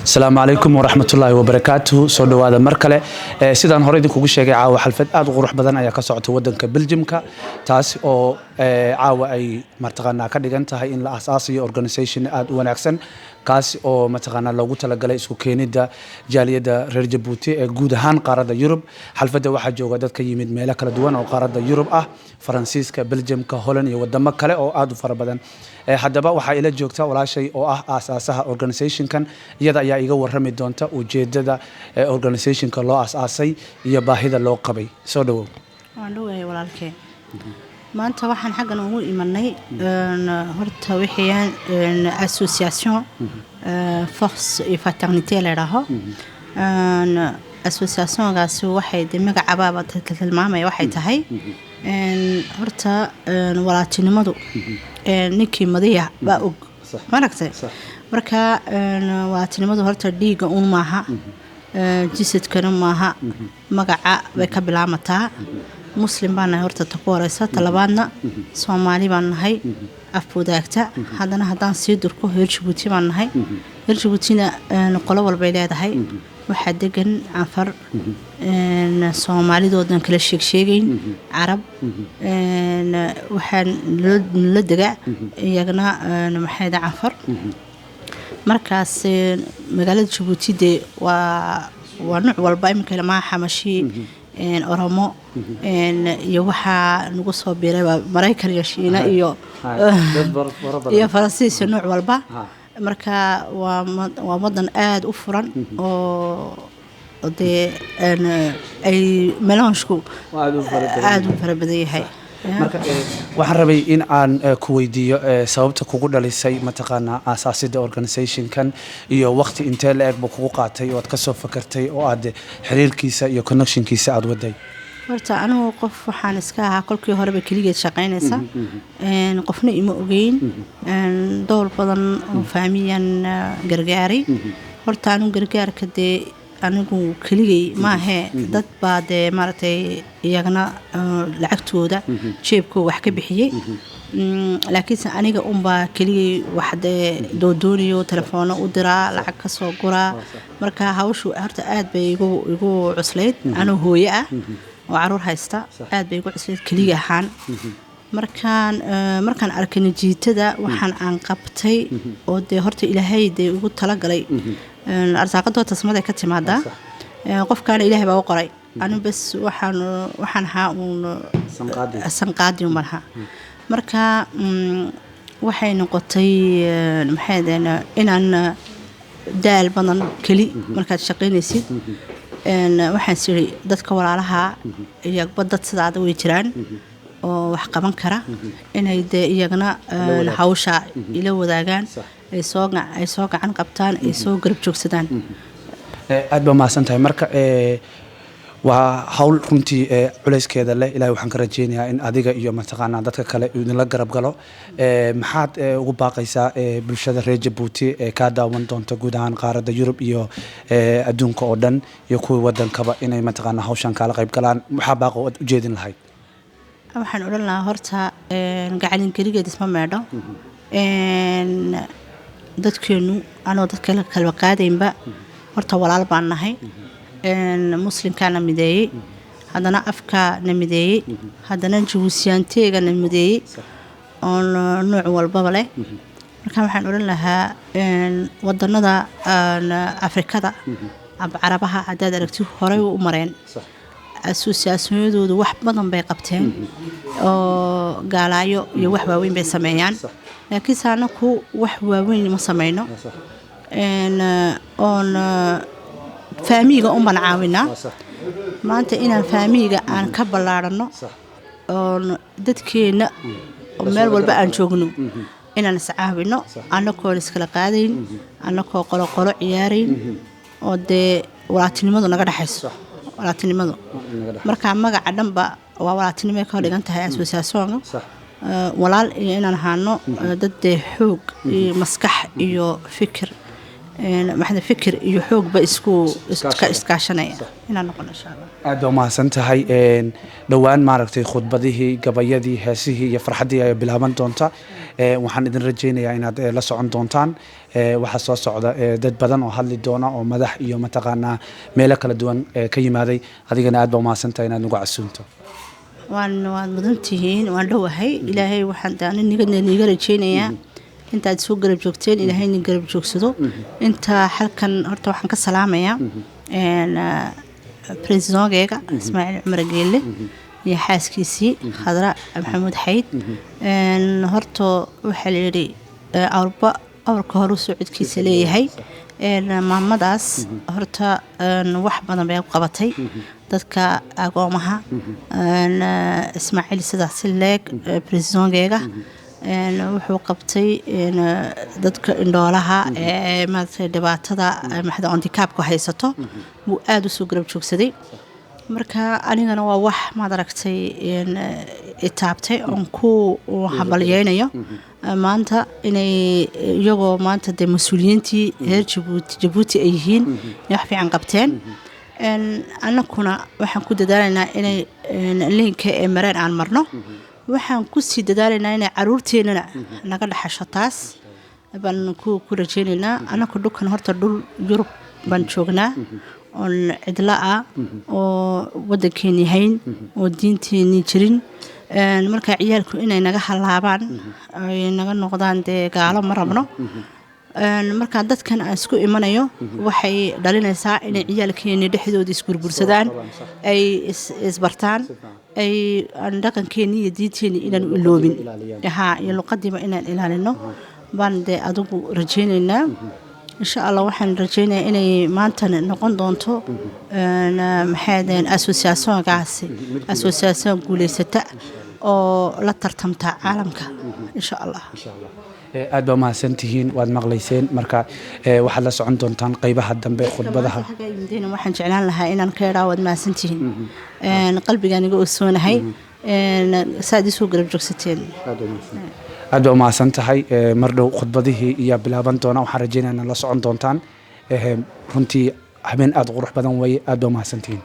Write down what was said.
Asalaamu calaykum waraxmatullaahi wabarakaatuhu. Soo dhowaada mar kale. Sidaan hore idinkugu sheegay, caawa xalfad aad u qurux badan ayaa ka socota wadanka Belgiumka, taas oo caawa ay mataqaanaa ka dhigan tahay in la aasaasayo organisation aad u wanaagsan, kaas oo mataqaanaa loogu talagalay isku keenida jaaliyadda reer Jabuuti ee guud ahaan qaaradda Yurub. Xalfadda waxaa jooga dad ka yimid meelo kala duwan oo qaaradda Yurub ah, Faransiiska, Belgiumka, Holland iyo wadamo kale oo aad u fara badan. Haddaba waxaa ila joogta walaashay oo ah aasaasaha organizationkan. Iyada ayaa iga warrami doonta ujeedada organizationka loo aas-aasay iyo baahida loo qabay. Soo dhawow. Waan dhowahay, walaalkee. Maanta waxaan xaggan ugu imanay horta wixiyaan association Force et Fraternité la idhaaho. Associationgaasi waxay de magacabaaba tilmaamaya waxay tahay horta walaaltinimadu. Ninkii madiya baa og, maaragtay? Marka walaaltinimadu horta dhiigga un maaha, jisadkana maaha, magaca bay ka bilaamataa. Muslim baan nahay horta ta ku horeysa, talabaadna Soomaali baan nahay, af wadaagta. Haddana haddaan sii durko, reer Jabuuti baan nahay. Reer Jabuutina qolo walbay leedahay. Waxaa degan Canfar, Soomaalidoodan kala sheegsheegayn, Carab, waxaa nala dega iyagana maxay Canfar. Markaas magaalada Jabuuti dee waa nuuc walba. Iminka ilmaha Xamashi, Oromo iyo waxaa nagu soo biiray Maraykan iyo Shiina iyo Faransiis iyo nuuc walba. Marka waa wadan aada u furan oo dee ay mélangeku aada u fara badan yahay. Marka waxaan rabay in aan ku weydiiyo sababta kugu dhalisay mataqaanaa aasaasidda organizationkan iyo waqti intee la eg buu kugu qaatay oo aad kasoo fakartay oo aad xiriirkiisa iyo connectionkiisa aad waday. Horta anigu qof waxaan iska ahaa kolkii horeba keligeed shaqaynaysa. Qofna ima ogeyn. Door badan oo faamiyan gargaaray. Horta anigu gargaarka dee anigu keligay maahee, dad baa dee maaragtay iyagana lacagtooda jeebkooda wax ka bixiyey. Laakiinse aniga unbaa keligay wax dee doodoonayo, telefoono u diraa, lacag ka soo guraa. Marka hawshu horta aad bay igu cuslayd. Anoo hooye ah oo caruur haysta, aad bay igu cuslayd keliga ahaan. Markaan arkay najiitada waxaan aan qabtay oo dee horta Ilaahay dee ugu talagalay, arsaaqada horta samaday ka timaadaa. Qofkaana Ilaahay baa u qoray. Anu bes waxaan ahaa uun sanqaadi un baan ahaa. Marka waxay noqotay maxay ahaydeen, inaan daal badan keli markaad shaqaynaysid. Waxaan siri dadka walaalaha iyagba dad sidaada way jiraan oo wax qaban kara, inay dee iyagana hawsha ila wadaagaan, ay soo gacan qabtaan, ay soo garab joogsadaan. Aad baa mahadsan tahay. Marka waa hawl runtii culayskeeda leh. Ilahay waxaan ka rajeynayaa in adiga iyo mataqaanaa dadka kale uu idinla garab galo. Maxaad ugu baaqaysaa bulshada reer Jabuuti ee kaa daawan doonta guud ahaan qaaradda Yurub iyo adduunka oo dhan iyo kuwii wadankaba inay mataqaanaa hawshan kaala qayb galaan? Maxaa baaqa aad u jeedin lahayd? Waxaan odhan lahaa horta gacalin keligeed isma meedho. Dadkeenu anoo dadka la kala qaadaynba, horta walaal baan nahay. Muslimkaa na mideeyey, haddana afkaa na mideeyey, haddana jabuusiyaanteega na mideeyey oo nooc walbaba leh. Marka waxaan odhan lahaa wadanada Afrikada aba Carabaha haddaad aragti, horey u mareen, associationyadoodu wax badan bay qabteen oo gaalaayo iyo wax waaweyn bay sameeyaan. Laakiinse anaku wax waaweyn ma sameyno. Oon faamiiga unbaan caawinaa. Maanta inaan faamiiga aan ka ballaarhano oon dadkeenna oo meel walba aan joogno inaan iscaawino, annagoon iskala qaadayn, annagoo qolo qolo ciyaarayn, oo dee walaaltinimadu naga dhexayso. Walaaltinimadu marka magaca dhanba waa walaaltinimay ka dhigan tahay associationka. Walaal iyo inaan ahaano dad dee xoog iyo maskax iyo fikir, maxda fikir iyo xoogba isku iskaashanaya inaan noqono, insha Allah. Aad baa umahadsan tahay. Dhowaan maaragtay khudbadihii, gabayadii, heesihii iyo farxaddii ayaa bilaaban doonta. Waxaan idin rajaynayaa inaad la socon doontaan. Waxaa soo socda dad badan oo hadli doona oo madax iyo mataqaanaa meelo kala duwan ka yimaaday. Adigana aad baa umahadsantahay inaad nagu casuunto. Waad mudan tihiin, waan dhowahay. Ilaahay waxaan de ani niga rajeynayaa intaad soo garab joogteen, Ilaahay nin garab joogsado. Inta halkan horta waxaan ka salaamayaa presidentgeega Ismaaciil Cumar Geelle iyo xaaskiisii Khadra Maxamuud Xayd. Horta waxaa la yidhi awrba awrka hore socodkiisa leeyahay. Maamadaas horta wax badan bay u qabatay dadka agoomaha. Ismaaciil sidaas si leeg presidentgeega wuxuu qabtay dadka indhoolaha ee maaragtay dhibaatada maxda handicapka haysato buu aada usoo garab joogsaday. Marka anigana waa wax, maad aragtay, itaabtay oon ku hambalyeynayo maanta inay iyagoo maanta dee mas-uuliyiintii reer Jabuuti ay yihiin inay wax fiican qabteen. Annakuna waxaan ku dadaalaynaa inay liinka ee mareen aan marno. Waxaan kusii dadaalaynaa inay caruurteennana naga dhaxasho, taas baan ku rajeynaynaa. Annaku dhulkan horta dhul Yurub baan joognaa oon cidlo ah oo wadankeeni hayn oo diinteeni jirin. Marka ciyaalku inay naga halaabaan, ay naga noqdaan dee gaalo, ma rabno. Marka dadkan aan isku imanayo waxay dhalinaysaa inay ciyaalkeeni dhexdooda isgurgursadaan, ay isbartaan, ay aan dhaqankeeni iyo diinteeni inaan iloobin ha iyo luqadiiba inaan ilaalino baan dee adigu rajeynaynaa, insha Allah. Waxaan rajeynayaa inay maantana noqon doonto maxay ahaydeen associationkaasi association guuleysata oo la tartamta caalamka, insha Allah. Aad baa umahadsan tihiin, waad maqlayseen. Marka waxaad la socon doontaan qeybaha dambe, khudbadaha. Maanta xagga yimidayna waxaan jeclaan lahaa inaan ka idhaa waad mahadsantihiin. Qalbigaan iga ogsoonahay saad isoo garab joogsateen. Aad baa umahadsan tahay. Mar dhow khudbadihii iyaa bilaaban doona. Waxaan rajeynaya inaad la socon doontaan. Runtii habeen aad u qurux badan weeye. Aad baa umahadsan tihiin.